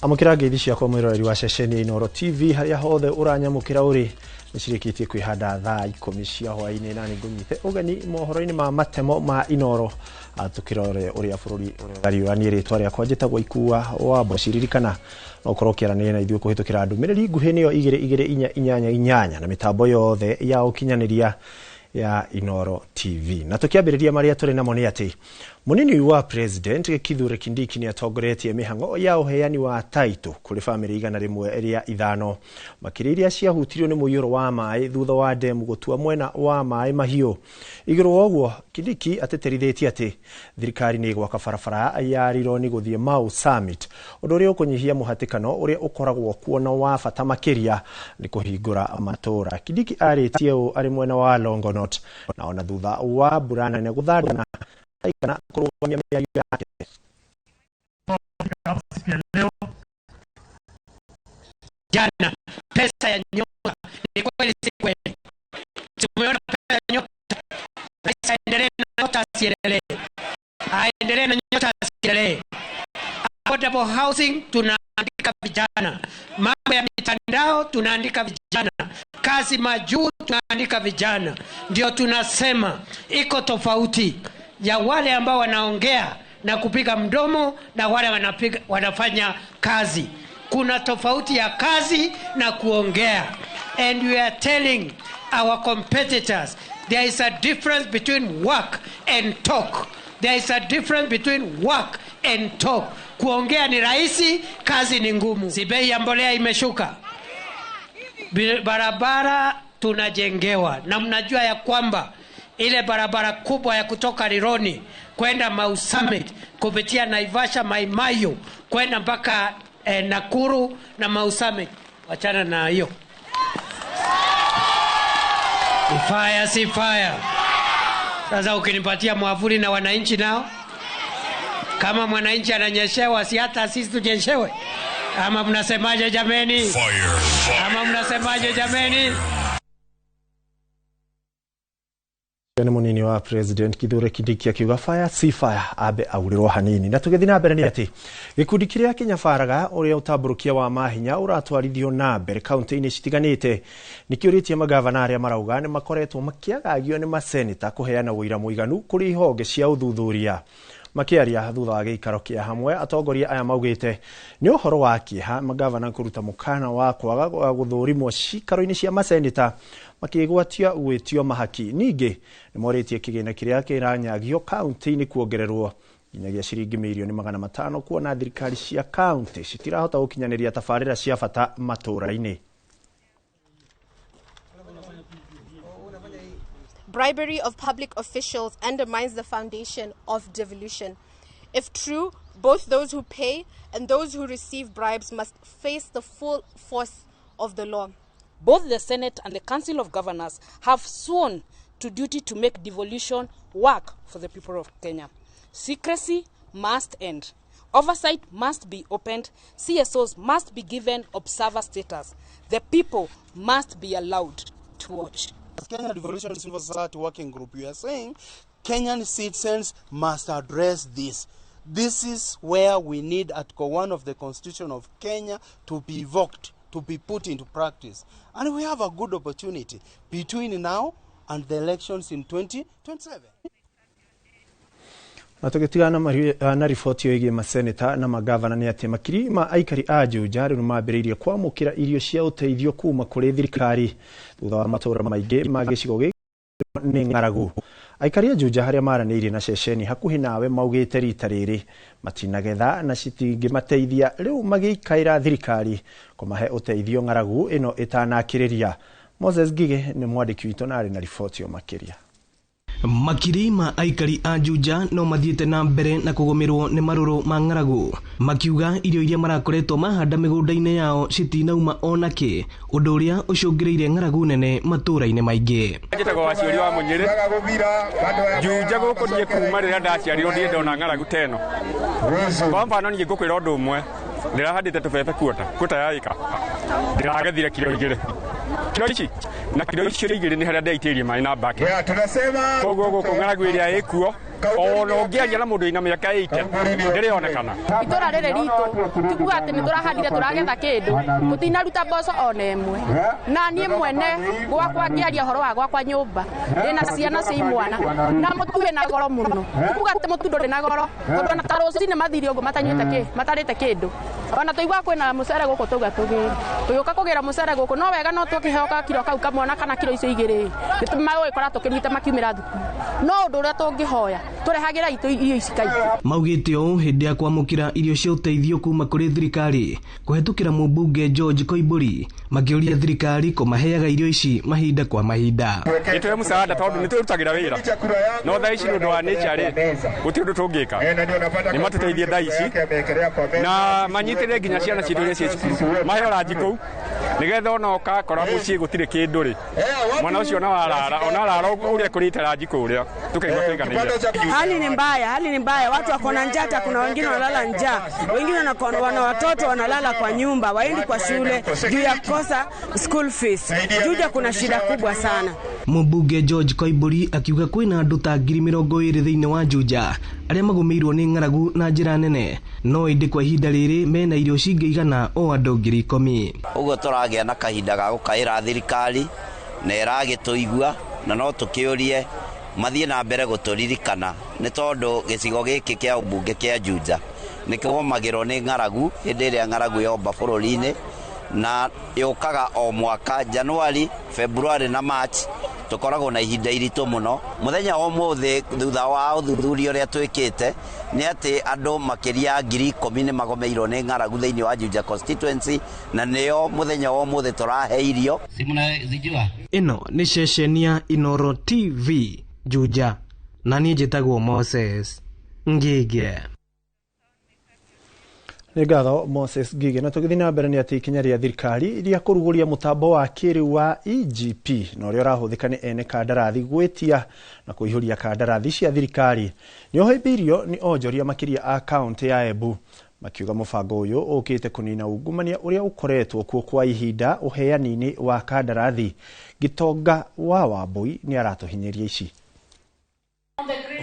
Amũkĩra ngeithi ciakwa mwĩroreri wa ceceni ya Inooro TV harĩa hothe ũranyamũkĩra ũrĩ nĩcirĩkĩtie kwĩhanda thaa 10 cia hwaĩ-inĩ na nĩngũnyite ũgeni mohoro-inĩ ma matemo ma Inooro tukĩrore ũrĩa bũrũri ũrariũra. Niĩ rĩtwa rĩakwa njĩtagwo Ikua wa Mboci. Ririkana no ũkorwo ũkĩaranĩria na ithuĩ kũhĩtũkĩra ndũmĩrĩri nguhĩ nĩyo 22488 na mĩtambo yothe ya ũkinyanĩria ya Inooro TV. Na tukiambĩrĩria marĩa tũrĩ namo nĩ atĩ mũnini wa President Kithure Kindiki nĩ atongoretie mĩhang'o ya ũheani wa taitũ kũrĩ bamĩrĩ 105 makĩria iria ciahutirio nĩ mũiyũro wa maĩ thutha wa demu gũtua mwena wa maĩ mahiũ. Igũrũ wa ũguo Kindiki atĩtĩrithĩtie atĩ thirikari nĩ ĩgwaka barabara ya Rironi gũthiĩ Mau Summit, ũndũ ũrĩa ũkũnyihia mũhatĩkano ũrĩa ũkoragwo kuo na wa bata makĩria nĩ kũhingũra matũũra. Kindiki arĩtie ũũ arĩ mwena wa Longonot na ona thutha wa mbura nene gũthandana aikana kũrũgamia mĩario yake. Jana pesa ya nyota ni kweli, si kweli? Tumeona pesa ya nyota. Rais aendelee na nyota, asiendelee? Aendelee na nyota, asiendelee? Affordable housing tunaandika vijana, mambo ya mitandao tunaandika vijana, kazi majuu tunaandika vijana. Ndio tunasema iko tofauti ya wale ambao wanaongea na kupiga mdomo na wale wanafanya kazi. Kuna tofauti ya kazi na kuongea. And we are telling our competitors there is a difference between work and talk. There is a difference between work and talk. Kuongea ni rahisi, kazi ni ngumu. Si bei ya mbolea imeshuka? Barabara tunajengewa, na mnajua ya kwamba ile barabara kubwa ya kutoka Rironi kwenda Mau Summit kupitia Naivasha, Maimayu kwenda mpaka Nakuru na Mau Summit. Wachana na hiyo. Ni fire, si fire? Sasa ukinipatia mwavuli na wananchi nao, kama mwananchi ananyeshewa, si hata sisi tunyeshewe? Ama mnasemaje jameni? Fire. Ama mnasemaje jameni? Nĩ mũnini wa President Kithure Kindiki akiuga fire si fire ambe aurĩrwo hanini. Na tũgĩthiĩ na mbere nĩ atĩ gĩkundi kĩrĩa kĩnyabaraga ũrĩa ũtambũrũkia wa mahinya ũratwarithio na mbere kaunti-inĩ citiganĩte nĩkĩũrĩtie magavana arĩa marauga nĩ makoretwo makĩagagio nĩ maseneta kũheana ũira mũiganu kũrĩ ihonge cia ũthuthuria. Makĩaria thutha wa gĩikaro kĩa hamwe, atongoria aya maugĩte nĩ ũhoro wa kĩeha magavana kũruta mũkana wa kwaga gũthũrimwo cikaro-inĩ cia maseneta makĩgwatia gwĩtio mahaki. Ningĩ nĩmorĩtie kĩgĩna kĩrĩa kĩranyagio kaunti-inĩ kuongererwo nginyagia ciringi mirioni 500 kuona thirikari cia kaunti citirahota gũkinyanĩria tabarĩra cia bata matũũra-inĩ. Bribery of public officials undermines the foundation of devolution. If true, both those who pay and those who receive bribes must face the full force of the law. Both the Senate and the Council of Governors have sworn to duty to make devolution work for the people of Kenya. Secrecy must end. Oversight must be opened. CSOs must be given observer status. The people must be allowed to watch. As Kenya Devolution Civil Society Working Group, we are saying Kenyan citizens must address this. This is where we need Article 1 of the Constitution of Kenya to be evoked, to be put into practice. And we have a good opportunity between now and the elections in 2027. Na tũgĩtigana na riboti ĩyo ĩgiĩ maseneta na magavana nĩ atĩ makiri ma aikari a Juja rĩu nĩmambĩrĩirie kwamũkĩra irio cia ũteithio kuma kũrĩ thirikari thutha wa matũũra maingĩ ma gĩcigo gĩkĩ nĩ ng'aragu. Aikari a Juja harĩa maranĩirie na ceceni hakuhĩ nawe maugĩte rita rĩrĩ matinagetha na citingĩmateithia, rĩu magĩikaĩra thirikari kũmahe ũteithio ng'aragu ĩno ĩtanakĩrĩria. Moses Ngigĩ nĩ mwandĩki witũ na arĩ na riboti ĩyo makĩria. Makiri ma aikari a Juja no mathiĩte na mbere na kũgũmĩrwo nĩ marũrũ ma ng'aragu, makiuga irio iria marakoretwo mahanda mĩgũnda-inĩ yao citinauma ona kĩ, ũndũ ũrĩa ũcũngĩrĩirie ng'aragu nene matũũra-inĩ maingĩ. Njĩtagwo Waciũri wa Mũnyĩrĩ. Juja gũkũ niĩ kuma rĩrĩa ndaciarirwo ndirĩ ndona ng'aragu ta ĩno. Kwa mfano niĩ ngũkwĩra ũndũ ũmwe, ndĩrahandĩte tũbebe kuota ya ĩka, ndĩragethire kiro 2. Kiro ici na kiro icio igĩrĩ nĩ harĩa ndeitĩirie maĩ na bucket. Koguo gũkũ ng'aragu ĩrĩa ĩkuo Ona ũngĩaria na mũndũ wĩna mĩaka 80 ndĩrĩonekana. Itũra rĩrĩ ritũ ti kuga atĩ nĩ tũrahandire tũragetha kĩndũ, tũtinaruta mboco ona ĩmwe. Na niĩ mwene gwakwa ngĩaria ũhoro wa gwakwa nyũmba ndĩna ciana cia imwana na mũtu wĩna goro mũno. Ti kuga atĩ mũtu ndũrĩ na goro, tondũ ona ta rũcinĩ mathire ũguo matanyuĩte kĩ, matarĩte kĩndũ. Ona tũigua kwĩna mũcere gũkũ tauga tũgĩre, tũgĩũka kũgĩra mũcere gũkũ no wega no twakĩheo ka kiro kau kamwe kana kiro icio igĩrĩ nĩ magũgĩkora tũkĩrugĩte makiumĩra thukuru. No ũndũ ũrĩa tũngĩhoya tũrehagĩra itũ irio ici kaingĩ. Maugĩte ũũ hĩndĩ ya kwamũkĩra irio cia ũteithio kuma kũrĩ thirikari kũhetũkĩra mũmbunge George Koimbũri, makĩũria thirikari kũmaheaga irio ici mahinda kwa mahinda. Nĩtũhe mũcaara tondũ nĩtwĩrutagĩra wĩra, no thaa ici nĩ ũndũ wa nature rĩ, gũtirĩ ũndũ tũngĩka. Nĩ matũteithie thaa ici na manyitĩrĩre nginya ciana citũ iria ciĩ cukuru, maheo ranji kũu nĩgetha ona ũkakora mũciĩ gũtirĩ kĩndũ rĩ, mwana ũcio ona warara ona arara ũrĩa kũrĩte ranji kũrĩa tũkaigua tũiganĩire. Hali ni mbaya, hali ni mbaya, watu wako na njaa, kuna wengine wanalala njaa, wengine wana watoto wanalala kwa nyumba, waendi kwa shule juu ya kukosa school fees. Juja kuna shida kubwa sana. Mũmbunge George Koimbũri akiuga kwĩna andũ ta 20,000 thĩinĩ wa Juja arĩa magũmĩirwo nĩ ng'aragu na njĩra nene, no ĩndĩ kwa ihinda rĩrĩ mena irio cingĩigana o andũ 10,000. Ũguo tũragĩa na kahinda ga gũkaĩra thirikari na ĩragĩtũigua, na no tũkĩũrie mathiĩ na mbere gũtũririkana nĩ tondũ gĩcigo gĩkĩ kĩa ũmbunge kĩa Juja nĩ kĩgomagĩrwo nĩ ng'aragu hĩndĩ ĩrĩa ng'aragu yomba bũrũri-inĩ, na yũkaga o mwaka Januari, February na March. Tũkoragwo na ihinda iritũ mũno. Mũthenya wa ũmũthĩ thutha wa ũthuthuria ũrĩa twĩkĩte nĩ atĩ andũ makĩria 10,000 nĩ magomeirwo nĩ ng'aragu thĩinĩ wa Juja constituency, na nĩo mũthenya wa ũmũthĩ tũrahe irio. Ĩno nĩ ceceni ya Inooro TV Juja, na niĩ njĩtagwo Moses Ngige. Nĩ ngatho Moses Ngige. Na tũgĩthiĩ na mbere nĩ atĩ ikinya rĩa thirikari rĩa kũrugũria mũtambo wa kĩrĩu wa EGP na ũrĩa ũrahũthĩka nĩ ene kandarathi gwĩtia na kũihũria kandarathi cia thirikari nĩ ũhĩmbĩirio nĩ onjoria makĩria a kaũntĩ ya Embu, makiuga mũbango ũyũ ũkĩte kũnina ungumania ũrĩa ũkoretwo kuo kwa ihinda ũheani-inĩ wa kandarathi. Gĩtonga wa Wambui nĩ aratũhinyĩria ici.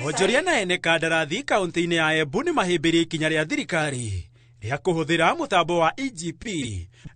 Onjoria na ene kandarathi kaũntĩ-inĩ ya Embu nĩ mahĩmbĩirie ikinya rĩa thirikari rĩa kũhũthĩra mũtambo wa EGP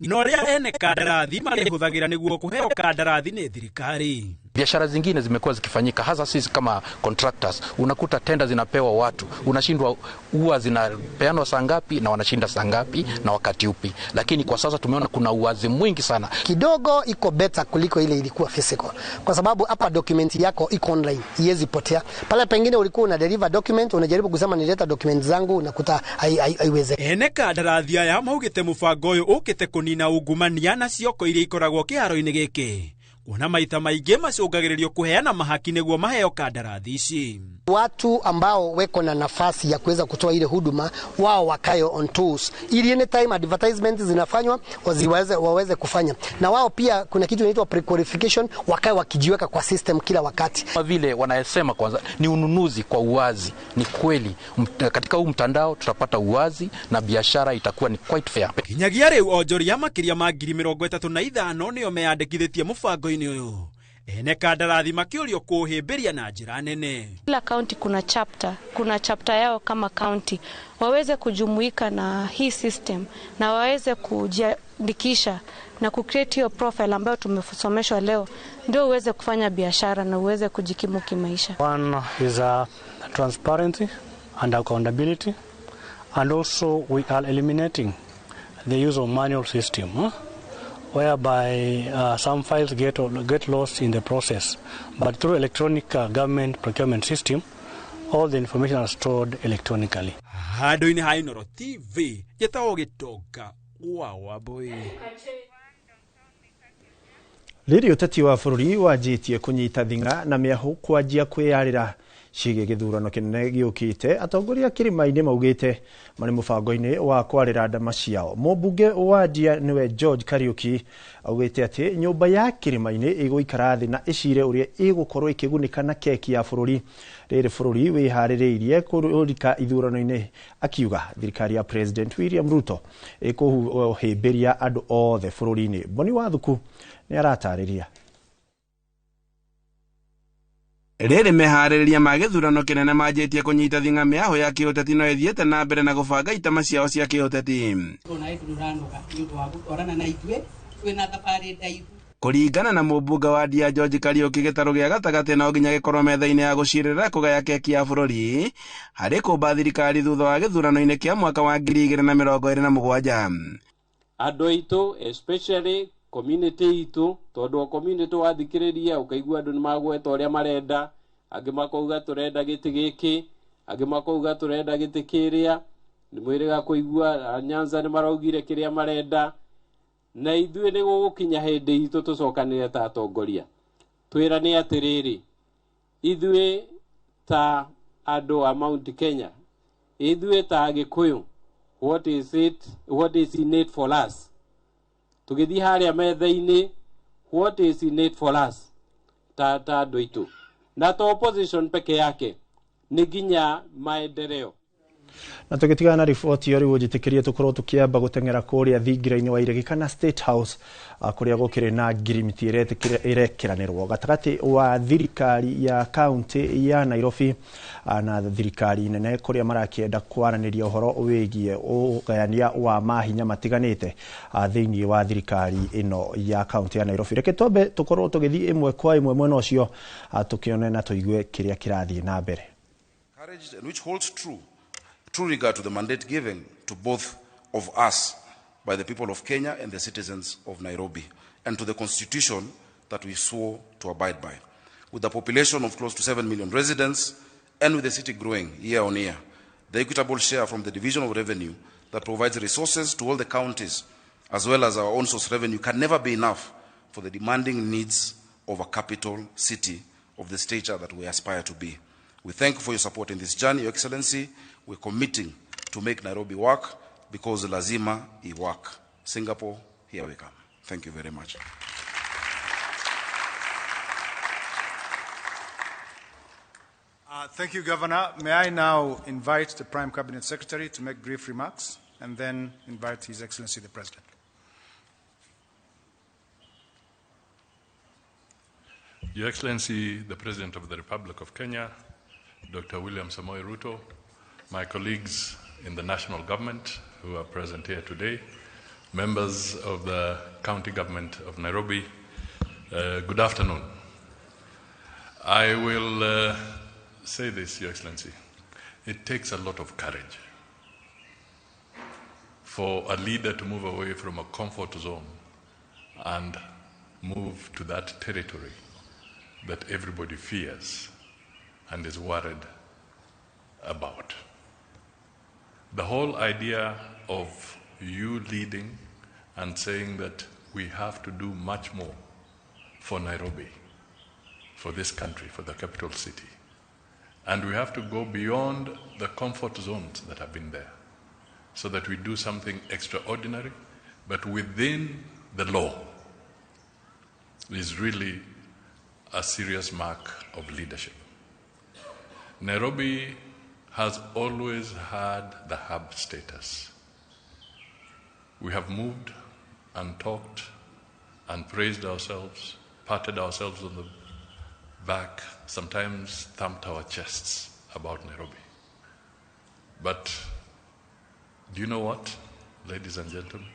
na ũrĩa ene kandarathi marĩhũthagĩra nĩguo kũheo kandarathi nĩ thirikari. Biashara zingine zimekuwa zikifanyika, hasa sisi kama contractors, unakuta tenda zinapewa watu, unashindwa huwa zinapeanwa saa ngapi na wanashinda saa ngapi na wakati upi. Lakini kwa sasa tumeona kuna uwazi mwingi sana. Kidogo iko better kuliko ile ilikuwa physical, kwa sababu hapa document yako iko online, iwezi potea. Pale pengine ulikuwa una deliver document, unajaribu kusema nileta document zangu, unakuta haiwezekani. Ene kandarathi aya maugĩte mũbango ũyũ ũkĩte kũnina ungumania na cioko iria ikoragwo kĩharo-inĩ gĩkĩ, kuona maita maingĩ macũngagĩrĩrio kũheana mahaki nĩguo maheo kandarathi ici. Watu ambao weko na nafasi ya kuweza kutoa ile huduma wao wakayo on tools, ili anytime advertisement zinafanywa waweze kufanya. Na wao pia kuna kitu inaitwa prequalification, wakae wakijiweka kwa system kila wakati. Kama vile wanayesema kwanza ni ununuzi kwa uwazi, ni kweli katika huu mtandao tutapata uwazi na biashara itakuwa ni quite fair. Kinyagia rĩu onjoria makĩria ma 35,000 nĩo meyandĩkithĩtie mũbango-inĩ ũyũ. Ene kandarathi makĩũrio kũhĩmbĩria na njĩra nene. Kila county kuna chapter yao kama county, waweze kujumuika na hii system na waweze kujiandikisha na kucreate hiyo profile ambayo tumesomeshwa leo, ndio uweze kufanya biashara na uweze kujikimu kimaisha. One is transparency and accountability, and also we are eliminating the use of manual system, whereby some files get lost in the process. But through electronic government procurement system, all the information are stored electronically. Handũ-inĩ ha Inooro TV, njĩtagwo Gĩtonga wa Wambui. Rĩrĩ ũteti wa bũrũri wanjĩtie kũnyita thing'a na mĩahũ kwanjia kwĩyarĩra ciĩgiĩ gĩthurano kĩnene gĩũkĩte, atongoria kĩrĩma-inĩ maugĩte marĩ mũbango-inĩ wa kwarĩra ndama ciao. Mũmbunge wa Njia nĩwe George Kariuki augĩte atĩ nyũmba ya kĩrĩma-inĩ ĩgũikara thĩ na ĩcire ũrĩa ĩgũkorwo ĩkĩgunĩka na keki ya bũrũri rĩrĩ bũrũri wĩharĩrĩirie kũrika ithurano-inĩ, akiuga thirikari ya President William Ruto ĩkũhĩmbĩria andũ othe bũrũri-inĩ. Boni Wathuku nĩ aratarĩria. Rĩrĩ meharĩrĩria ma gĩthurano kĩnene manjĩtie kũnyita thing'a mĩahũ ya kĩũteti no ĩthiĩte na mbere na gũbanga itama ciao cia kĩũteti. Kũringana na mũmbunge wa Ndia George Kariuki, gĩtarũ gĩa gatagatĩ no nginya gĩkorwo metha-inĩ ya gũcirĩra kũgaya keki ya bũrũri harĩ kũmba thirikari thutha wa gĩthurano-inĩ kĩa mwaka wa 2027. Andũ aitũ especially community itũ, tondũ o community wathikĩrĩria ũkaigua andũ nĩ magweta ũrĩa marenda, angĩ makauga tũrenda gĩtĩ gĩkĩ, angĩ makauga tũrenda gĩtĩ kĩrĩa, nĩ mwĩrĩga kũigua Nyanza nĩ maraugire kĩrĩa marenda, na ithuĩ nĩ gũgũkinya hĩndĩ itũ tũcokanĩre ta atongoria twĩrane atĩrĩrĩ, ithuĩ ta andũ a Mount Kenya, ithuĩ ta Agĩkũyũ, what is it, what is in it for us? Tũgĩthiĩ harĩa metha-inĩ, what is in it for us ta andũ aitũ, na to opposition peke yake, nĩ nginya maendeleo. Na tũgĩtigana na riboti ĩyo rĩu njĩtĩkĩrie tũkorwo tũkĩamba gũteng'era kũrĩa thingira-inĩ wa Iregi kana State House, kũrĩa gũkĩrĩ na ngirimiti ĩrekĩranĩrwo gatagatĩ wa thirikari ya kaunti ya Nairobi na thirikari nene, kũrĩa marakĩenda kwaranĩria ũhoro wĩgiĩ ũgayania wa mahinya matiganĩte thĩinĩ wa thirikari ĩno ya kaunti ya Nairobi. Reke twambe tũkorwo tũgĩthiĩ ĩmwe kwa ĩmwe mwena ũcio, tũkĩone na tũigue kĩrĩa kĩrathiĩ na mbere. Which holds true regard to the mandate given to both of us by the people of Kenya and the citizens of Nairobi, and to the constitution that we swore to abide by. With a population of close to 7 million residents, and with the city growing year on year, the equitable share from the division of revenue that provides resources to all the counties, as well as our own source revenue, can never be enough for the demanding needs of a capital city of the stature that we aspire to be. We thank you for your support in this journey, Your Excellency. We're committing to make Nairobi work, because lazima I work. Singapore, here we come. Thank you very much. Thank you, Governor. May I now invite the Prime Cabinet Secretary to make brief remarks and then invite His Excellency the President. Your Excellency, the President of the Republic of Kenya, Dr. William Samoei Ruto, my colleagues in the national government who are present here today, members of the county government of Nairobi, good afternoon. I will say this, Your Excellency. It takes a lot of courage for a leader to move away from a comfort zone and move to that territory that everybody fears and is worried about. The whole idea of you leading and saying that we have to do much more for Nairobi, for this country, for the capital city, and we have to go beyond the comfort zones that have been there so that we do something extraordinary, but within the law, is really a serious mark of leadership. Nairobi has always had the hub status. We have moved and talked and praised ourselves, patted ourselves on the back, sometimes thumped our chests about Nairobi. But do you know what, ladies and gentlemen?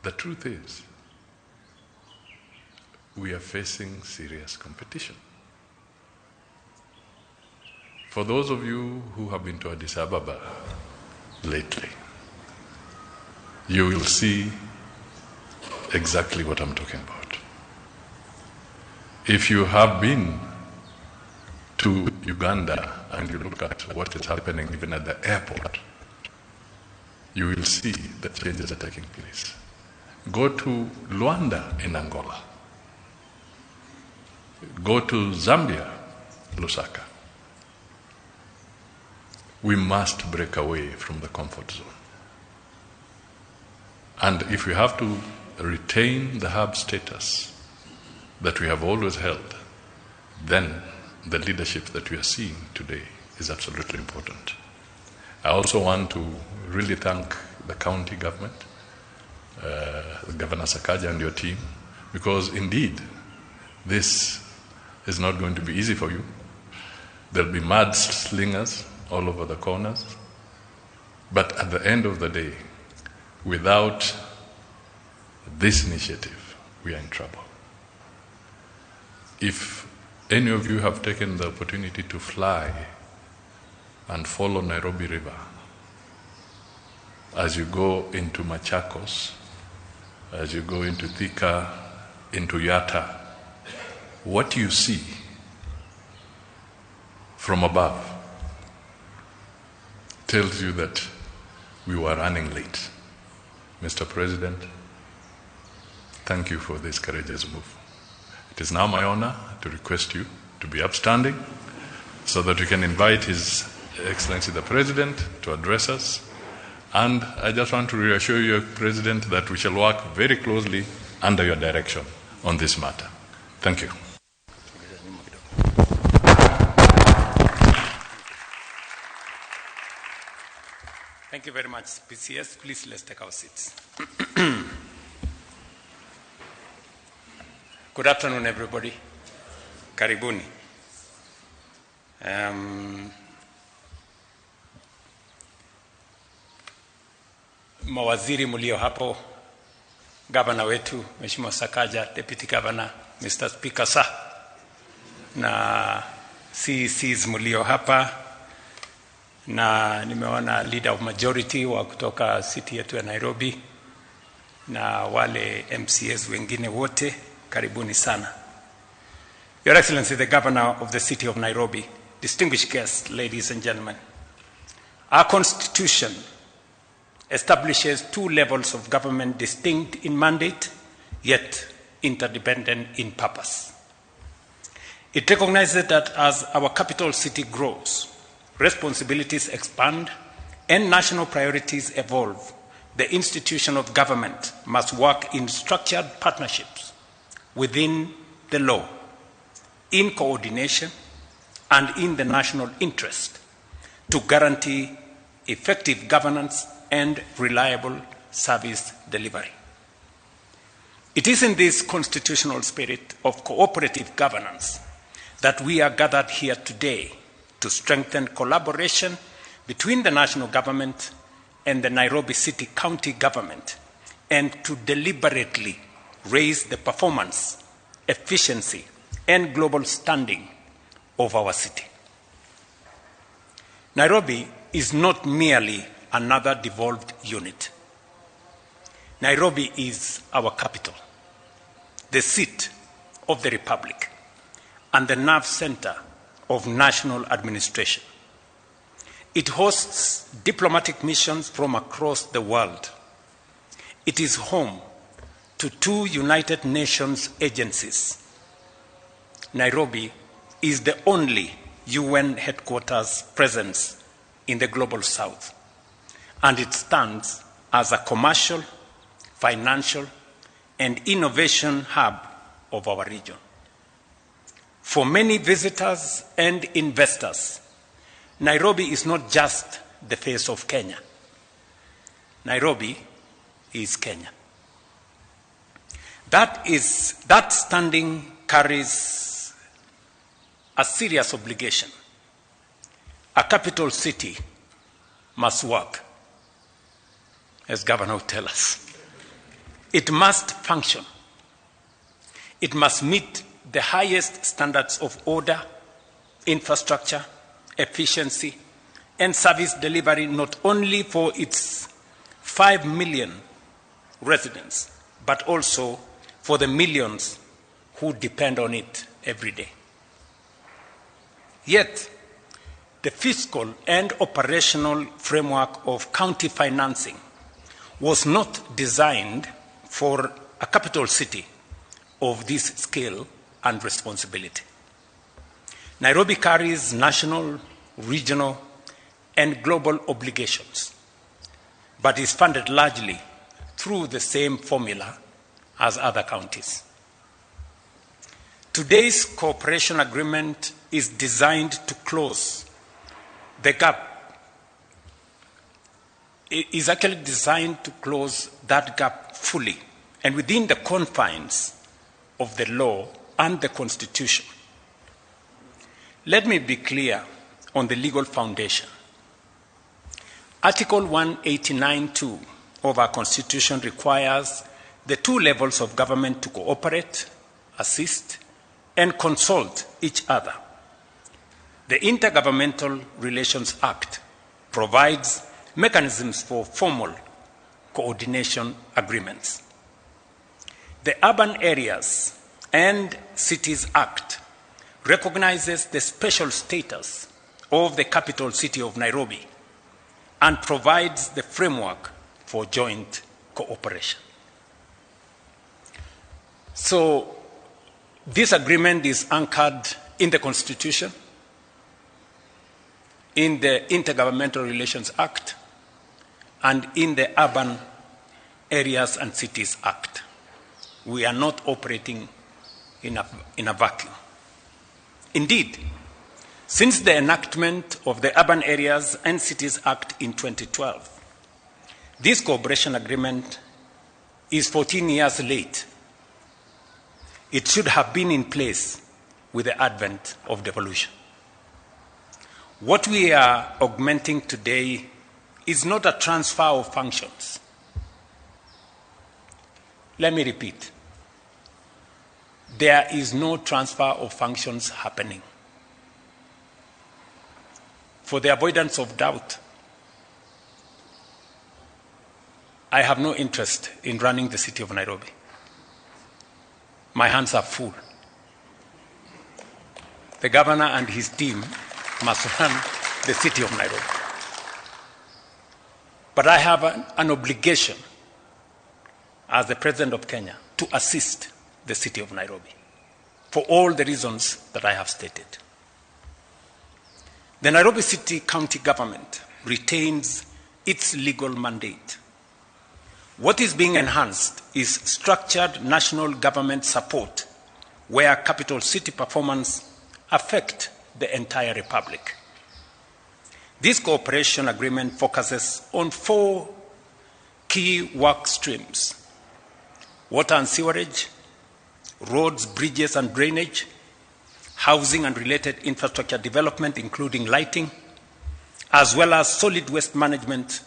The truth is, we are facing serious competition. For those of you who have been to Addis Ababa lately, you will see exactly what I'm talking about. If you have been to Uganda and you look at what is happening even at the airport, you will see that changes are taking place. Go to Luanda in Angola. Go to Zambia, Lusaka. We must break away from the comfort zone. And if we have to retain the hub status that we have always held, then the leadership that we are seeing today is absolutely important. I also want to really thank the county government, Governor Sakaja and your team, because indeed, this is not going to be easy for you. There'll be mud slingers all over the corners. But at the end of the day, without this initiative, we are in trouble. If any of you have taken the opportunity to fly and follow Nairobi River as you go into Machakos, as you go into Thika, into Yatta, what you see from above tells you that we were running late. Mr. President, thank you for this courageous move. It is now my honor to request you to be upstanding so that you can invite His Excellency the President to address us. And I just want to reassure you, President, that we shall work very closely under your direction on this matter. Thank you. Thank you very much, PCS. Please, let's take our seats. Good afternoon, everybody. Karibuni. Mawaziri mlio hapo, gavana wetu Mheshimiwa Sakaja, Deputy Governor, Mr. Speaker sir, na CECs mlio hapa, na nimeona leader of majority wa kutoka city yetu ya Nairobi na wale MCAs wengine wote, karibuni sana. Your Excellency, the Governor of the City of Nairobi, distinguished guests, ladies and gentlemen, our Constitution establishes two levels of government distinct in mandate, yet interdependent in purpose. It recognizes that as our capital city grows, responsibilities expand, and national priorities evolve, the institution of government must work in structured partnerships within the law, in coordination, and in the national interest to guarantee effective governance and reliable service delivery. It is in this constitutional spirit of cooperative governance that we are gathered here today to strengthen collaboration between the national government and the Nairobi City County government, and to deliberately raise the performance, efficiency, and global standing of our city. Nairobi is not merely another devolved unit. Nairobi is our capital, the seat of the Republic, and the nerve center of national administration. It hosts diplomatic missions from across the world. It is home to two United Nations agencies. Nairobi is the only UN headquarters presence in the Global South, and it stands as a commercial, financial, and innovation hub of our region. For many visitors and investors, Nairobi is not just the face of Kenya. Nairobi is Kenya. That standing carries a serious obligation. A capital city must work, as Governor will tell us. It must function. It must meet the highest standards of order, infrastructure, efficiency, and service delivery, not only for its 5 million residents, but also for the millions who depend on it every day. Yet, the fiscal and operational framework of county financing was not designed for a capital city of this scale and responsibility. Nairobi carries national, regional, and global obligations, but is funded largely through the same formula as other counties. Today's cooperation agreement is designed to close the gap. It is actually designed to close that gap fully and within the confines of the law and the Constitution. Let me be clear on the legal foundation. Article 189(2) of our Constitution requires the two levels of government to cooperate, assist, and consult each other. The Intergovernmental Relations Act provides mechanisms for formal coordination agreements. The Urban Areas and Cities Act recognizes the special status of the capital city of Nairobi and provides the framework for joint cooperation. So this agreement is anchored in the Constitution, in the Intergovernmental Relations Act, and in the Urban Areas and Cities Act. We are not operating in a vacuum. Indeed, since the enactment of the Urban Areas and Cities Act in 2012, this cooperation agreement is 14 years late. It should have been in place with the advent of devolution. What we are augmenting today is not a transfer of functions. Let me repeat. There is no transfer of functions happening. For the avoidance of doubt, I have no interest in running the city of Nairobi. My hands are full. The governor and his team must run the city of Nairobi. But I have an obligation as the president of Kenya to assist the city of Nairobi for all the reasons that I have stated. The Nairobi City County government retains its legal mandate. What is being enhanced is structured national government support where capital city performance affect the entire republic. This cooperation agreement focuses on 4 key work streams: water and sewerage, roads, bridges and drainage, housing and related infrastructure development, including lighting, as well as solid waste management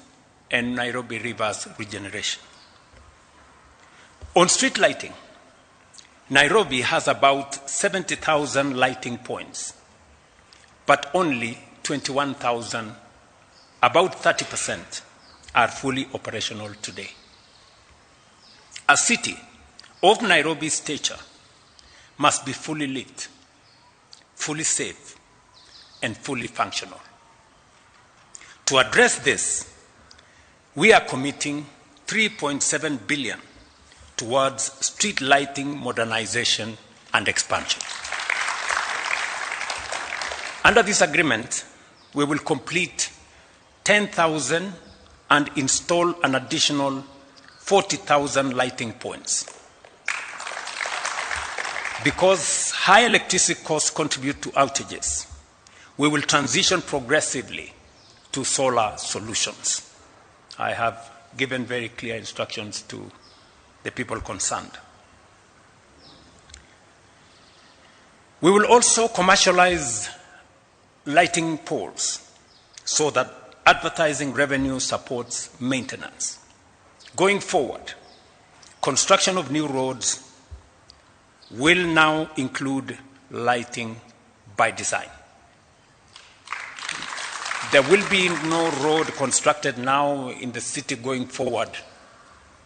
and Nairobi River's regeneration. On street lighting, Nairobi has about 70,000 lighting points, but only 21,000, about 30%, are fully operational today. A city of Nairobi's stature must be fully lit, fully safe, and fully functional. To address this, we are committing 3.7 billion towards street lighting modernization and expansion. Under this agreement, we will complete 10,000 and install an additional 40,000 lighting points. Because high electricity costs contribute to outages, we will transition progressively to solar solutions. I have given very clear instructions to the people concerned. We will also commercialize lighting poles so that advertising revenue supports maintenance. Going forward, construction of new roads will now include lighting by design. There will be no road constructed now in the city going forward.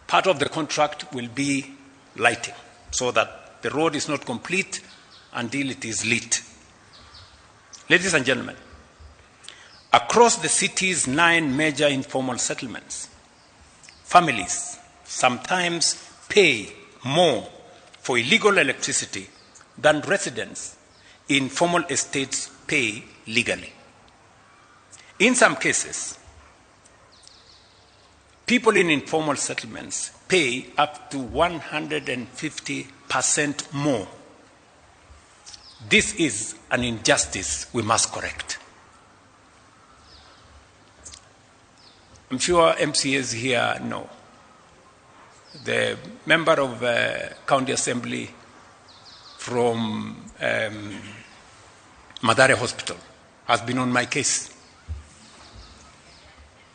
Part of the contract will be lighting, so that the road is not complete until it is lit. Ladies and gentlemen, across the city's 9 major informal settlements, families sometimes pay more for illegal electricity than residents in formal estates pay legally. In some cases, people in informal settlements pay up to 150% more. This is an injustice we must correct. I'm sure MCAs here know. The member of County Assembly from Mathare Hospital, has been on my case.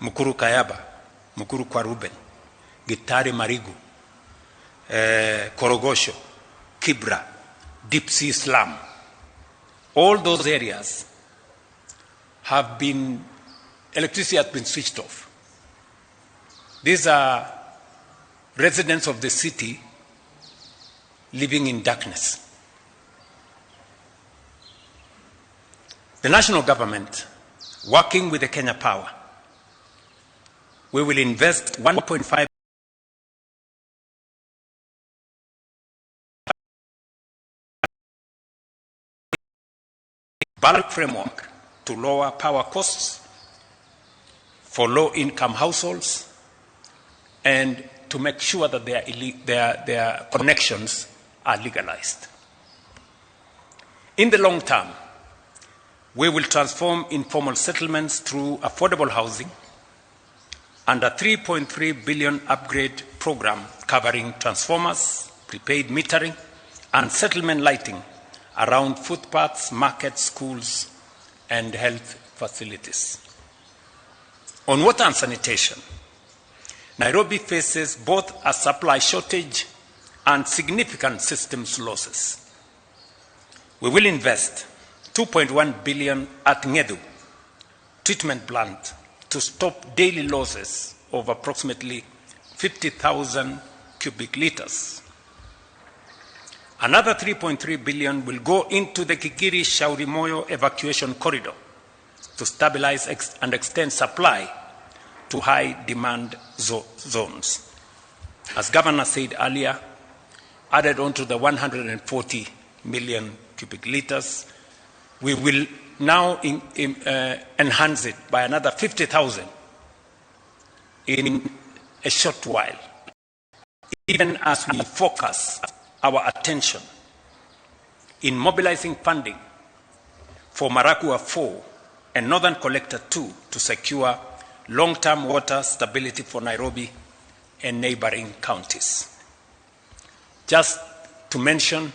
Mukuru Kayaba, Mukuru kwa Ruben, Gitare Marigu, Korogosho, Kibra, Deep Sea Slum. All those areas have been, electricity has been switched off. These are residents of the city living in darkness. The national government, working with the Kenya Power, we will invest 1.5 bulk framework to lower power costs for low-income households and to make sure that their connections are legalized. In the long term, we will transform informal settlements through affordable housing and a 3.3 billion upgrade program covering transformers, prepaid metering, and settlement lighting around footpaths, markets, schools, and health facilities. On water and sanitation, Nairobi faces both a supply shortage and significant systems losses. We will invest 2.1 billion at Ngedu treatment plant to stop daily losses of approximately 50,000 cubic liters. Another 3.3 billion will go into the Kikiri Shaurimoyo evacuation corridor to stabilize and extend supply to high demand zones. As Governor said earlier, added onto the 140 million cubic liters, we will now enhance it by another 50,000 in a short while, even as we focus our attention in mobilizing funding for Maragua 4 and Northern Collector 2 to secure long-term water stability for Nairobi and neighboring counties. Just to mention,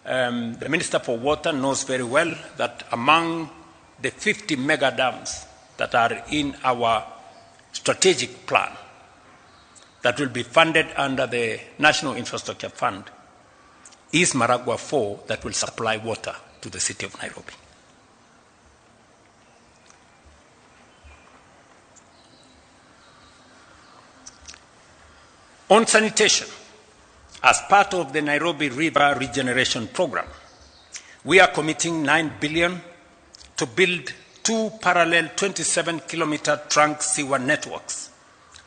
the Minister for Water knows very well that among the 50 mega dams that are in our strategic plan that will be funded under the National Infrastructure Fund is Maragua 4 that will supply water to the city of Nairobi. On sanitation, as part of the Nairobi River Regeneration Program, we are committing 9 billion to build two parallel 27-kilometer trunk sewer networks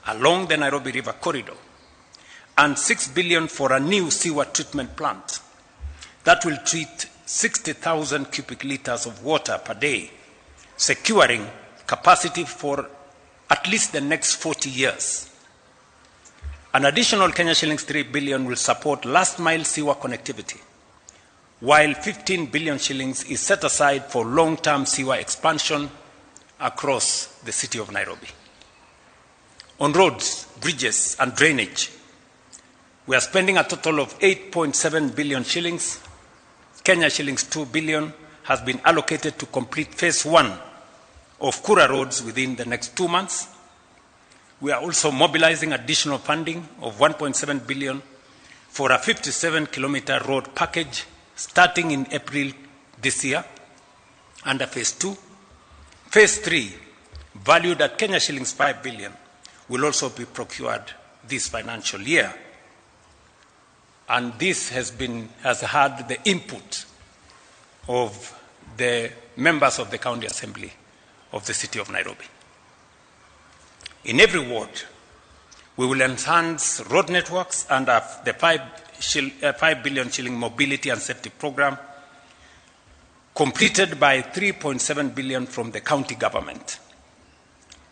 along the Nairobi River corridor and 6 billion for a new sewer treatment plant that will treat 60,000 cubic liters of water per day, securing capacity for at least the next 40 years. An additional Kenya shillings 3 billion will support last mile sewer connectivity, while 15 billion shillings is set aside for long-term sewer expansion across the city of Nairobi. On roads, bridges, and drainage, we are spending a total of 8.7 billion shillings. Kenya shillings 2 billion has been allocated to complete phase 1 of Kura roads within the next 2 months. We are also mobilizing additional funding of 1.7 billion for a 57-kilometer road package starting in April this year under phase 2. Phase 3, valued at Kenya shillings 5 billion, will also be procured this financial year. And this has had the input of the members of the County Assembly of the City of Nairobi. In every ward, we will enhance road networks under the 5 billion shilling mobility and safety program, completed by 3.7 billion from the county government.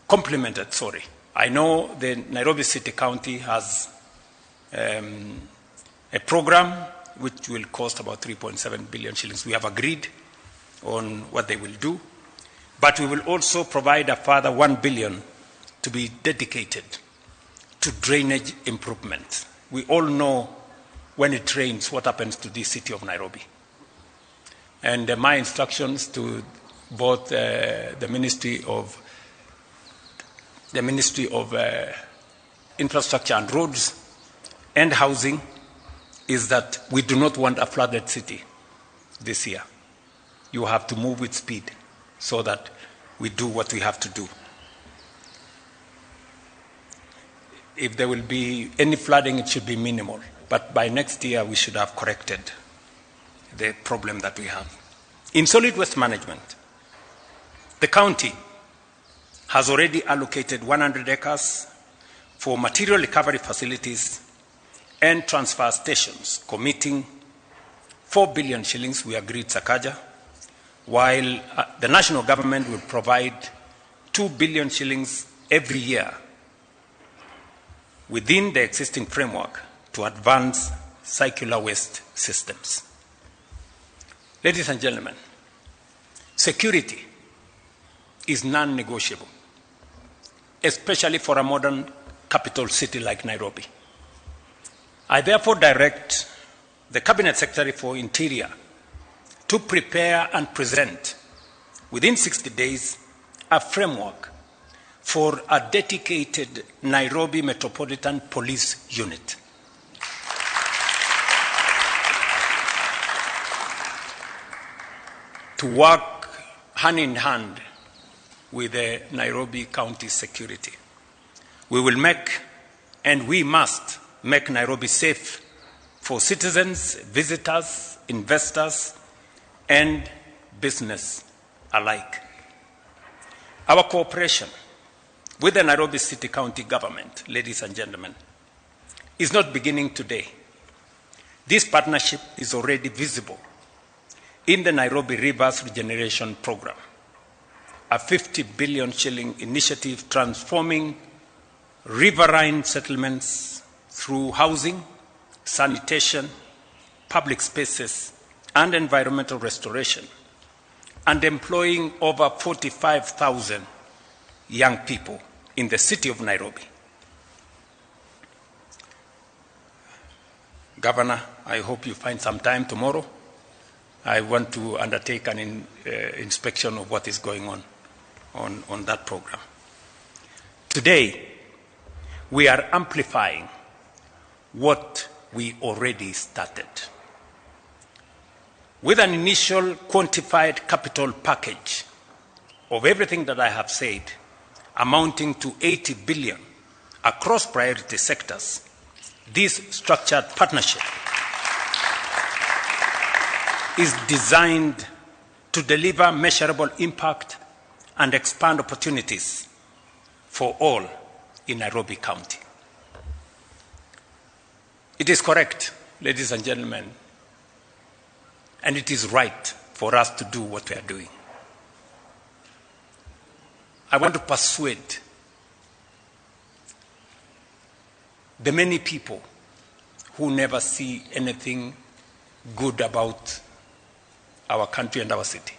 Complemented, sorry. I know the Nairobi City County has a program which will cost about 3.7 billion shillings. We have agreed on what they will do, but we will also provide a further 1 billion to be dedicated to drainage improvement. We all know when it rains what happens to this city of Nairobi. And my instructions to both the Ministry of Infrastructure and Roads and Housing is that we do not want a flooded city this year. You have to move with speed so that we do what we have to do. If there will be any flooding, it should be minimal. But by next year, we should have corrected the problem that we have. In solid waste management, the county has already allocated 100 acres for material recovery facilities and transfer stations, committing 4 billion shillings, we agreed, Sakaja, while the national government will provide 2 billion shillings every year within the existing framework to advance circular waste systems. Ladies and gentlemen, security is non-negotiable, especially for a modern capital city like Nairobi. I therefore direct the Cabinet Secretary for Interior to prepare and present within 60 days a framework for a dedicated Nairobi Metropolitan Police Unit. To work hand in hand with the Nairobi County Security. We will make, and we must make, Nairobi safe for citizens, visitors, investors, and business alike. Our cooperation with the Nairobi City County government, ladies and gentlemen, is not beginning today. This partnership is already visible in the Nairobi Rivers Regeneration Program, a 50 billion shilling initiative transforming riverine settlements through housing, sanitation, public spaces, and environmental restoration, and employing over 45,000 young people in the city of Nairobi. Governor, I hope you find some time tomorrow. I want to undertake an inspection of what is going on that program. Today, we are amplifying what we already started. With an initial quantified capital package of everything that I have said, amounting to 80 billion across priority sectors, this structured partnership is designed to deliver measurable impact and expand opportunities for all in Nairobi County. It is correct, ladies and gentlemen, and it is right for us to do what we are doing. I want to persuade the many people who never see anything good about our country and our city,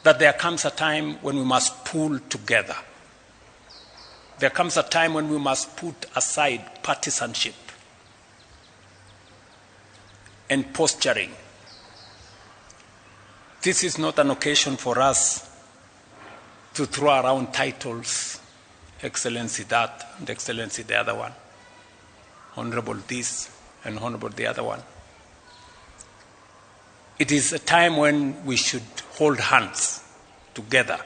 that there comes a time when we must pull together. There comes a time when we must put aside partisanship and posturing. This is not an occasion for us to throw around titles, Excellency that and Excellency the other one, Honorable this and Honorable the other one. It is a time when we should hold hands together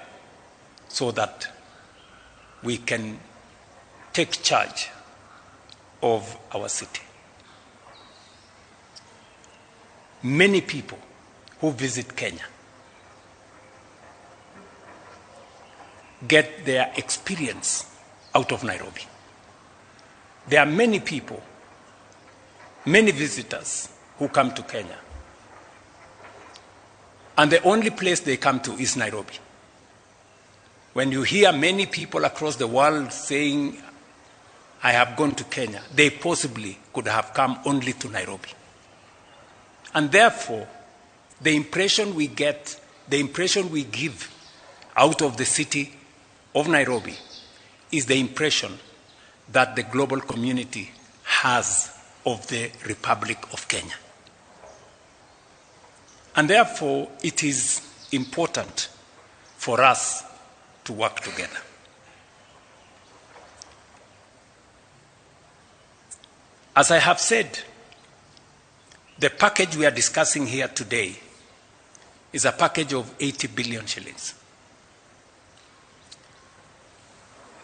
so that we can take charge of our city. Many people who visit Kenya get their experience out of Nairobi. There are many people, many visitors who come to Kenya, and the only place they come to is Nairobi. When you hear many people across the world saying, I have gone to Kenya, they possibly could have come only to Nairobi. And therefore, the impression we get, the impression we give out of the city of Nairobi is the impression that the global community has of the Republic of Kenya. And therefore, it is important for us to work together. As I have said, the package we are discussing here today is a package of 80 billion shillings.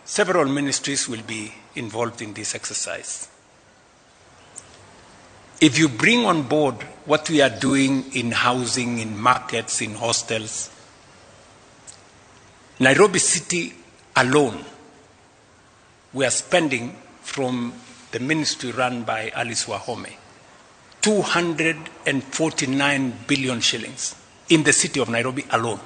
Several ministries will be involved in this exercise. If you bring on board what we are doing in housing, in markets, in hostels, Nairobi City alone, we are spending from the ministry run by Alice Wahome, 249 billion shillings in the city of Nairobi alone.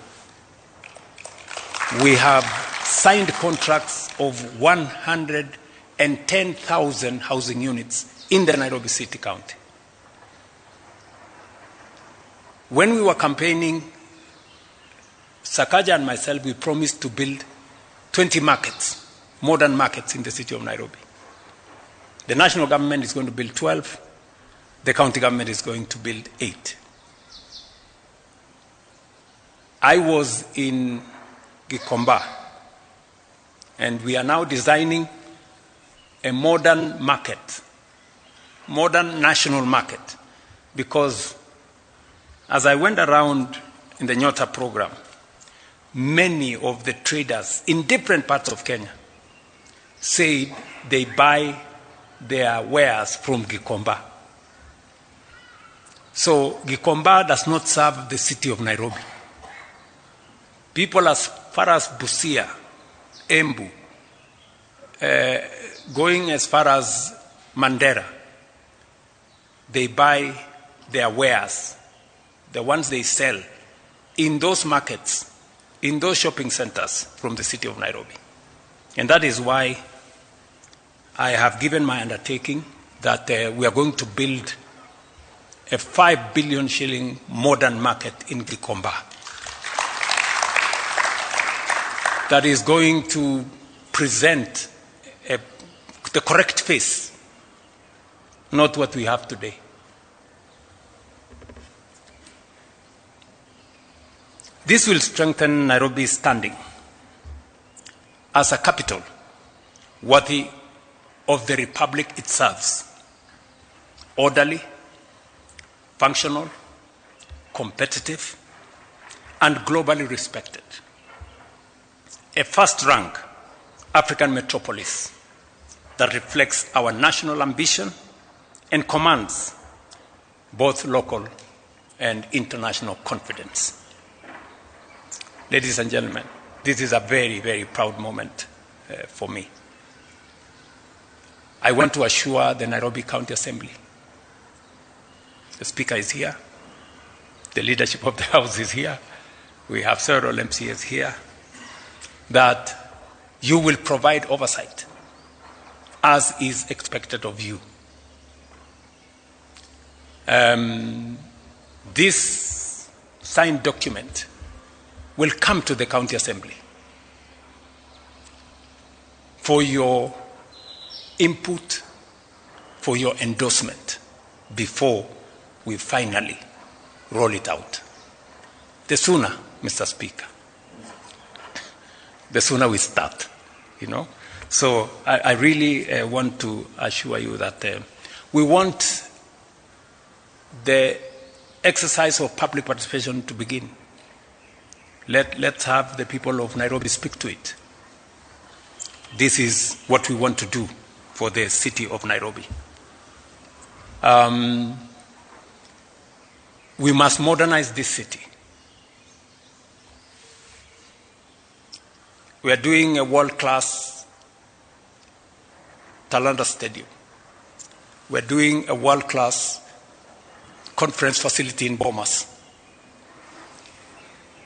We have signed contracts of 110,000 housing units in the Nairobi City County. When we were campaigning, Sakaja and myself, we promised to build 20 markets, modern markets in the city of Nairobi. The national government is going to build 12. The county government is going to build 8. I was in Gikomba, and we are now designing a modern market, modern national market, because as I went around in the Nyota program, many of the traders in different parts of Kenya said they buy their wares from Gikomba. So Gikomba does not serve the city of Nairobi. People as far as Busia, Embu, going as far as Mandera, they buy their wares, the ones they sell, in those markets, in those shopping centers from the city of Nairobi. And that is why I have given my undertaking that we are going to build a 5 billion shilling modern market in Gikomba that is going to present the correct face, not what we have today. This will strengthen Nairobi's standing as a capital worthy of the republic it serves. Orderly, functional, competitive, and globally respected. A first-rank African metropolis that reflects our national ambition and commands both local and international confidence. Ladies and gentlemen, this is a very, very proud moment for me. I want to assure the Nairobi County Assembly, the Speaker is here, the leadership of the House is here, we have several MCAs here, that you will provide oversight as is expected of you. This signed document will come to the County Assembly for your input, for your endorsement before we finally roll it out. The sooner, Mr. Speaker, the sooner we start, you know. So I really want to assure you that we want the exercise of public participation to begin. Let's have the people of Nairobi speak to it. This is what we want to do for the city of Nairobi. We must modernize this city. We are doing a world-class Talanta Stadium. We are doing a world-class conference facility in Bomas.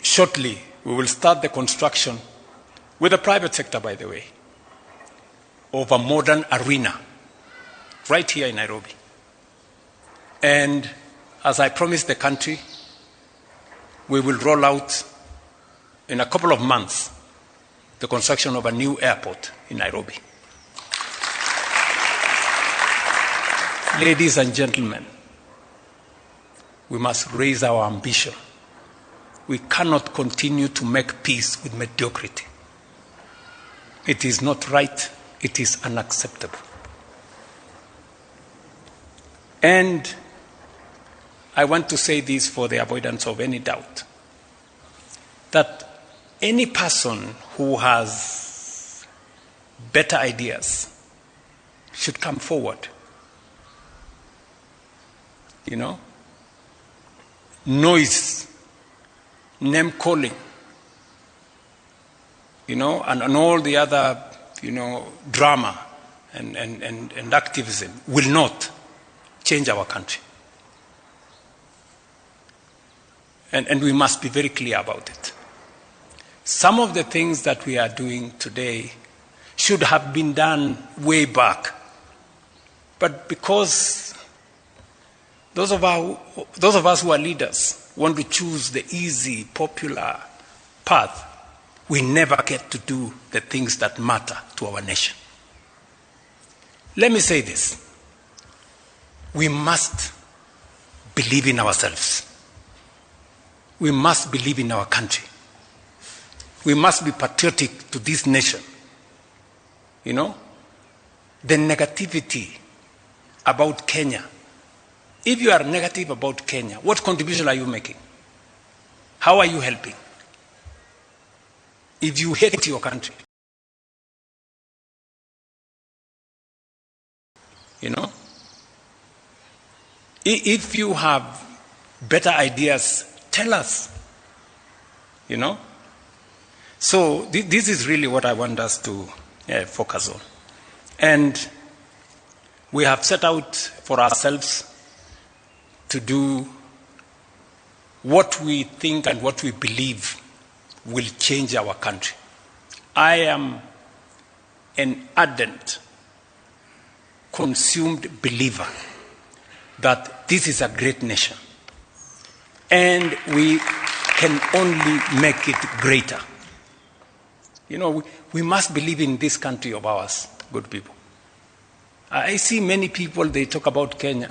Shortly, we will start the construction, with the private sector, by the way, of a modern arena right here in Nairobi. And as I promised the country, we will roll out in a couple of months the construction of a new airport in Nairobi. Ladies and gentlemen, We must raise our ambition. We cannot continue to make peace with mediocrity. It is not right. It is unacceptable. And I want to say this for the avoidance of any doubt, that any person who has better ideas should come forward. You know, noise, name calling, you know, and all the other, you know, drama and activism will not change our country. And we must be very clear about it. Some of the things that we are doing today should have been done way back. But because those of us who are leaders want to choose the easy, popular path, we never get to do the things that matter to our nation. Let me say this. We must believe in ourselves. We must believe in our country. We must be patriotic to this nation. You know, the negativity about Kenya. If you are negative about Kenya, what contribution are you making? How are you helping? If you hate your country, you know, if you have better ideas, tell us, you know. So this is really what I want us to focus on. And we have set out for ourselves to do what we think and what we believe will change our country. I am an ardent, consumed believer that this is a great nation and we can only make it greater. You know, we must believe in this country of ours, good people. I see many people, they talk about Kenya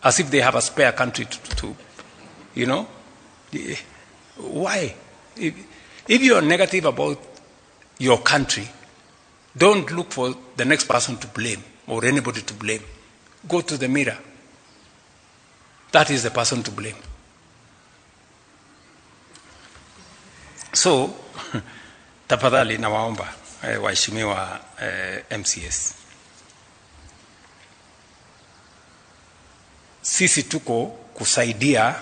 as if they have a spare country to you know. Why? If you are negative about your country, don't look for the next person to blame or anybody to blame. Go to the mirror. That is the person to blame. So, tafadhali nawaomba waheshimiwa MCS. Sisi tuko kusaidia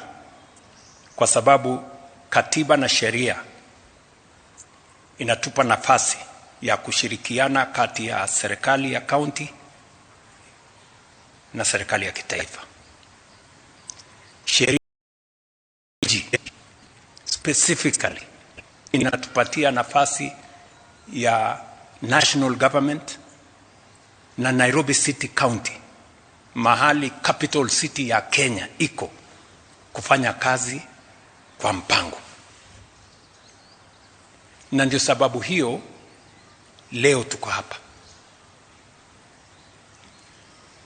kwa sababu katiba na sheria inatupa nafasi ya kushirikiana kati ya serikali ya county na serikali ya kitaifa. Sheria specifically inatupatia nafasi ya national government na Nairobi City County, mahali capital city ya Kenya iko, kufanya kazi kwa mpango. Na ndio sababu hiyo leo tuko hapa.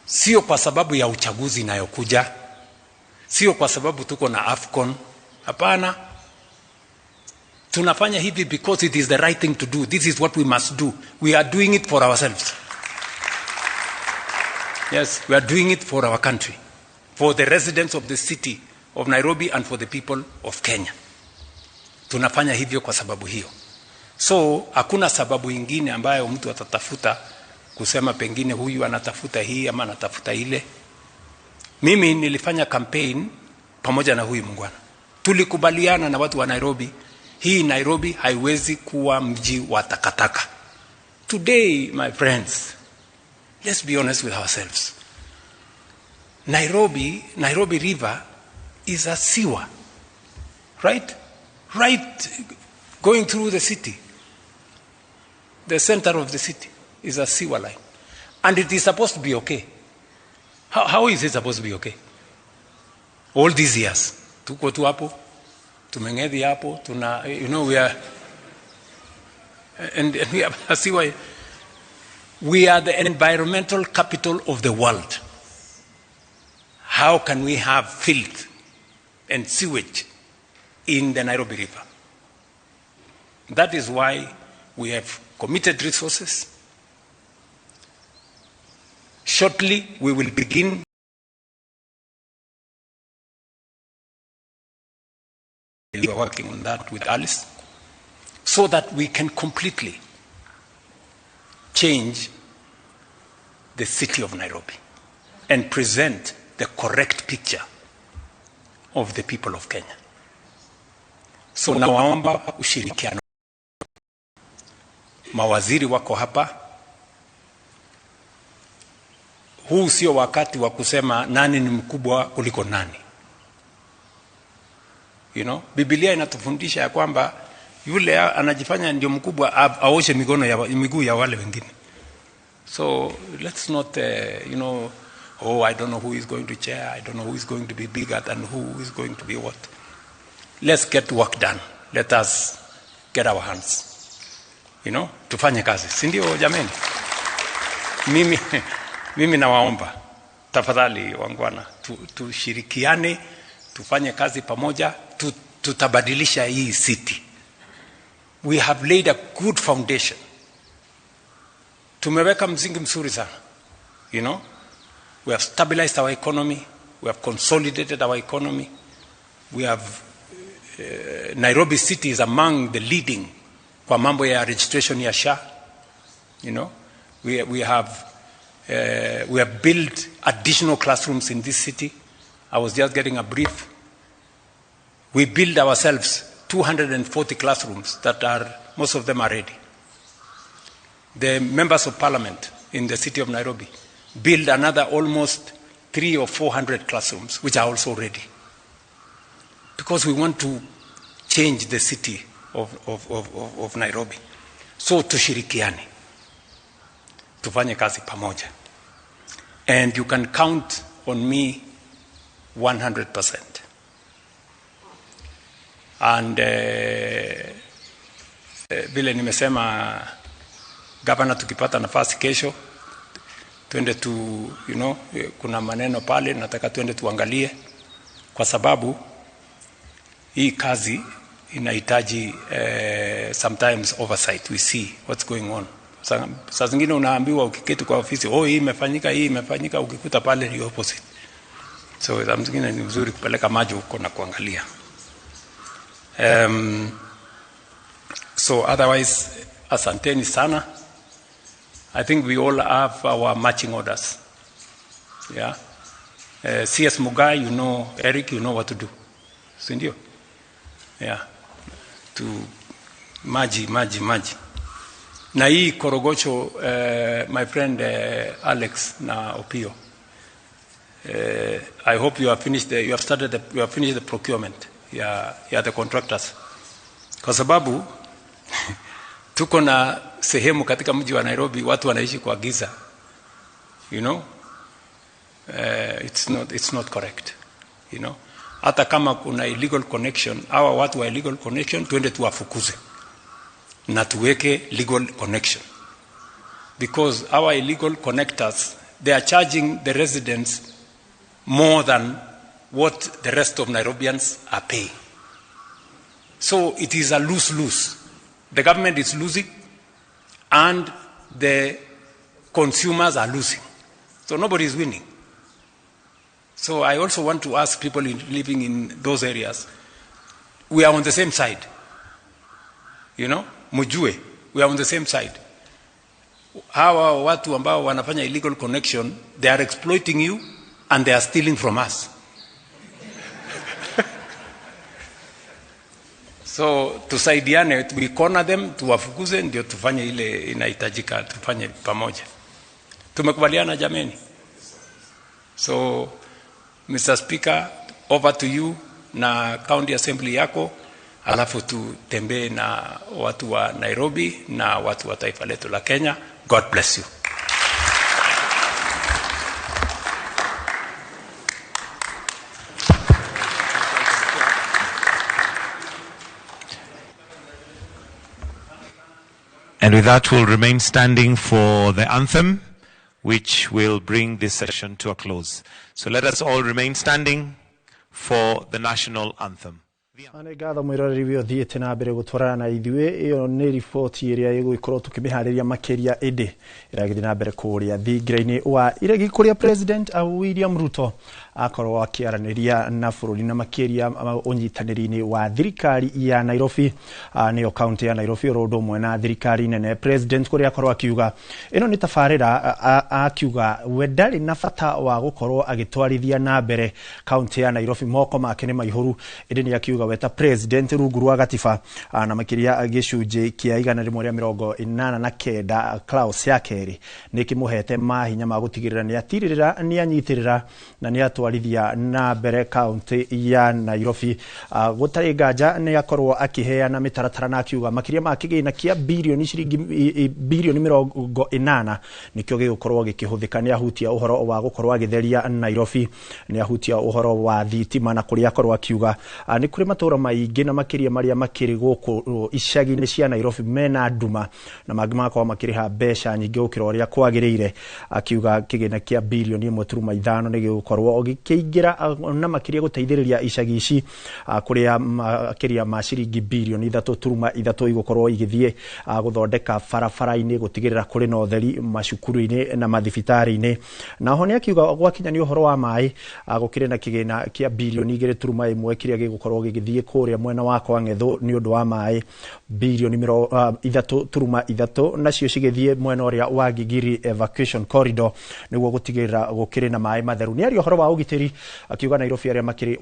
Sio kwa sababu ya uchaguzi inayokuja, sio kwa sababu tuko na AFCON, hapana. Tunafanya hivi because it is the right thing to do. This is what we must do. We are doing it for ourselves. Yes, we are doing it for our country, for the residents of the city of Nairobi and for the people of Kenya. Tunafanya hivyo kwa sababu hiyo. So, hakuna sababu ingine ambayo mtu atatafuta kusema pengine huyu anatafuta hii ama anatafuta ile. Mimi nilifanya campaign pamoja na huyu mungwana. Tulikubaliana na watu wa Nairobi, hii Nairobi haiwezi kuwa mji wa takataka. Today, my friends, let's be honest with ourselves. Nairobi River is a sewer, right? Right, going through the city. The center of the city is a sewer line. And it is supposed to be okay. How is it supposed to be okay? All these years, tuko tu hapo, tumengedi hapo, tuna, you know, we are, and we have a sewer. We are the environmental capital of the world. How can we have filth and sewage in the Nairobi River. That is why we have committed resources. Shortly, we will begin We are working on that with Alice, so that we can completely change the city of Nairobi and present the correct picture of the people of Kenya. So nawaomba ushirikiano. Mawaziri wako hapa. Huu sio wakati wa kusema nani ni mkubwa kuliko nani. Biblia inatufundisha ya kwamba yule anajifanya ndio mkubwa aoshe mikono ya miguu ya wale wengine. So let's not oh, I don't know who is going to chair, I don't know who is going to be bigger than who is going to be what. Let's get work done. Let us get our hands. Tufanye kazi. Si ndio jameni? Mimi nawaomba tafadhali wangwana, tushirikiane, tufanye kazi pamoja, tutabadilisha hii city. We have laid a good foundation. Tumeweka msingi mzuri sana. We have stabilized our economy, we have consolidated our economy. We have Nairobi city is among the leading kwa mambo ya registration ya SHA. We have built additional classrooms in this city. I was just getting a brief. We built ourselves 240 classrooms that are, most of them are ready. The members of parliament in the city of Nairobi build another almost 300 or 400 classrooms, which are also ready. Because we want to change the city of Nairobi. So tushirikiane. Tufanye kazi pamoja. And you can count on me 100%. And vile nimesema, gavana, tukipata nafasi kesho twende tu, kuna maneno pale nataka twende tuangalie, kwa sababu hii kazi inahitaji sometimes oversight. We see what's going on. Saa zingine unaambiwa ukiketi kwa ofisi, oh, hii imefanyika, ukikuta pale ni opposite. So saa zingine ni vizuri kupeleka maji huko na kuangalia. So otherwise, asanteni sana. I think we all have our marching orders. Yeah. CS Mugai, Eric, you know what to do. Si ndio? Yeah. To maji. Na hii Korogocho, my friend Alex na Opio. I hope you have finished the procurement ya the contractors. Kwa sababu tuko na sehemu katika mji wa Nairobi watu wanaishi kwa giza. It's not correct. Hata kama kuna illegal connection, hawa watu wa illegal connection twende tuwafukuze na tuweke legal connection. Because our illegal connectors, they are charging the residents more than what the rest of Nairobians are paying. So it is a lose-lose. The government is losing and the consumers are losing. So nobody is winning. So I also want to ask people living in those areas, we are on the same side. Mujue, we are on the same side. Hawa watu ambao wanafanya illegal connection, they are exploiting you and they are stealing from us. So tusaidiane, we corner them, tuwafukuze, ndio tufanye ile inahitajika, tufanye pamoja. Tumekubaliana jameni? So Mr. Speaker, over to you na County Assembly yako, alafu tutembee na watu wa Nairobi na watu wa taifa letu la Kenya. God bless you. And with that, we'll remain standing for the anthem, which will bring this session to a close. So let us all remain standing for the national anthem. Nĩ ngatho mwĩroreri wĩ ũthiĩte na mbere gũtwarana na ithuĩ. Ĩyo nĩ riboti ĩrĩa ĩgũgĩkorwo tũkĩmĩharĩria makĩria, ĩndĩ ĩragĩthiĩ na mbere kũrĩa thingira-inĩ wa iregi kũrĩa President William Ruto akorwo akĩaranĩria na bũrũri na makĩria ũnyitanĩri-inĩ wa thirikari ya Nairobi, nĩyo kaunti ya Nairobi oro ũndũ ũmwe na thirikari nene. President kũrĩa akorwo akiuga ĩno nĩ tabarĩra, akiuga we ndarĩ na bata wa gũkorwo agĩtwarithia na mbere kaunti ya Nairobi, moko make nĩ maihũru, ĩndĩ nĩ akiuga we ta president rungu rwa gatiba na makĩria gĩcunjĩ kĩa 189 clause ya kerĩ nĩ kĩmũhete mahinya ma gũtigĩrĩra nĩ atirĩrĩra, nĩ anyitĩrĩra na nĩ atwarithia na mbere kaunti ya Nairobi. Gũtarĩ nganja nĩ akorwo akĩheana mĩtaratara na akiuga makĩria ma kĩgĩna kĩa birioni ciringi birioni 80 nĩkĩo gĩgũkorwo gĩkĩhũthĩka. Nĩ ahutia ũhoro wa gũkorwo agĩtheria Nairobi, nĩ ahutia ũhoro wa thitima na kũrĩa akorwo akiuga nĩ kũrĩ matũra maingĩ na makĩria marĩa makĩrĩ gũkũ icagi-inĩ cia Nairobi mena nduma na mangĩ magakorwo makĩrĩha mbeca nyingĩ gũkĩra ũrĩa kwagĩrĩire. Akiuga kĩgĩna kĩa birioni 1.5 nĩ gĩgũkorwo gĩkĩingĩra na makĩria gũteithĩrĩria icagi ici, kũrĩa makĩria ma ciringi birioni 3.3 igũkorwo igĩthiĩ gũthondeka barabara-inĩ, gũtigĩrĩra kũrĩ na ũtheri macukuru-inĩ na mathibitarĩ-inĩ. Na ho nĩ akiuga gwakinya nĩ ũhoro wa maĩ, gũkĩrĩ na kĩgĩna kĩa birioni 2.1 kĩrĩa gĩgũkorwo gĩgĩthiĩ kũrĩa mwena wa Kwang'etho nĩ ũndũ wa maĩ, birioni 3.3 nacio cigĩthiĩ mwena ũrĩa wa Gigiri evacuation corridor nĩguo gũtigĩrĩra gũkĩrĩ na maĩ matheru. Nĩ aria ũhoro wa ũgitĩri, akiuga Nairobi arĩa makĩrĩ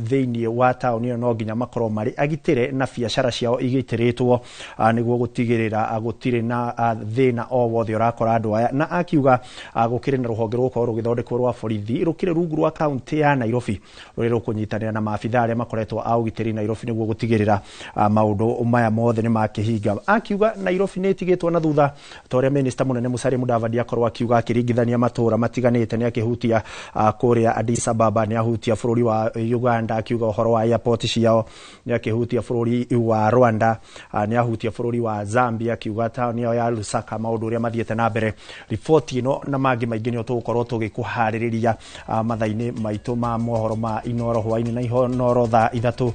thĩinĩ wa taũni ĩyo no nginya makorwo marĩ agitĩre na biacara ciao igitĩrĩtwo nĩguo gũtigĩrĩra gũtirĩ na thĩna o wothe ũrakora andũ aya. Na akiuga gũkĩrĩ na rũhonge rũgũkorwo rũgĩthondekwo rwa borithi rũkĩrĩ rungu rwa kaunti ya Nairobi rũrĩa rũkũnyitanĩra na maabitha arĩa makoretwo a ũgitĩri Nairobi nĩguo gũtigĩrĩra maũndũ maya mothe nĩ makĩhinga. Akiuga Nairobi nĩ ĩtigĩtwo na thutha ta ũrĩa minister mũnene Musalia Mudavadi akorwo akiuga akĩringithania matũra matiganĩte. Nĩ akĩhutia kũrĩa Addis Ababa, nĩ ahutia bũrũri wa Uganda akiuga ũhoro wa airport ciao, nĩ akĩhutia bũrũri wa Rwanda, nĩ ahutia bũrũri wa Zambia akiuga taũni yao ya Lusaka maũndũ ũrĩa mathiĩte na mbere. Riboti ĩno na mangĩ maingĩ nĩo tũgũkorwo tũgĩkũharĩrĩria mathaa-inĩ maitũ ma mohoro ma Inooro hwaĩ-inĩ na Inooro thaa 3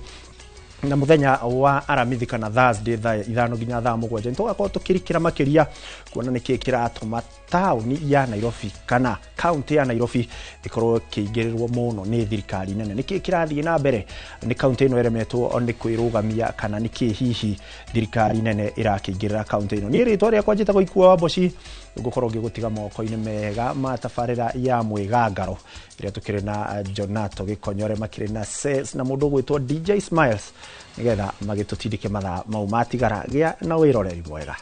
na muthenya wa Aramithi kana Thursday thaa 5 nginya thaa 7. Nĩ tũgakorwo tũkĩrikĩra makĩria kuona nĩkĩĩ kĩratũma taũni ya Nairobi kana kaunti ya Nairobi ĩkorwo ĩkĩingĩrĩrwo mũno nĩ thirikari nene. Nĩkĩĩ kĩrathiĩ na mbere, nĩ kaunti ĩno ĩremetwo nĩ kwĩrũgamia kana nĩkĩĩ hihi thirikari nene ĩrakĩingĩrĩra kaunti ĩno. Niĩ rĩtwa rĩakwa njĩtagwo Ikua wa Mboci, ngũkorwo ngĩgũtiga moko-inĩ mega ma tabarĩra ya Mwĩgangaro ĩrĩa tũkĩrĩ na Jonato Gĩkonyore, makĩrĩ na Ses na mũndũ ũgwĩtwo DJ Smiles, nĩgetha magĩtũtindĩke mathaa mau matigara. Gĩa na wĩroreri mwega.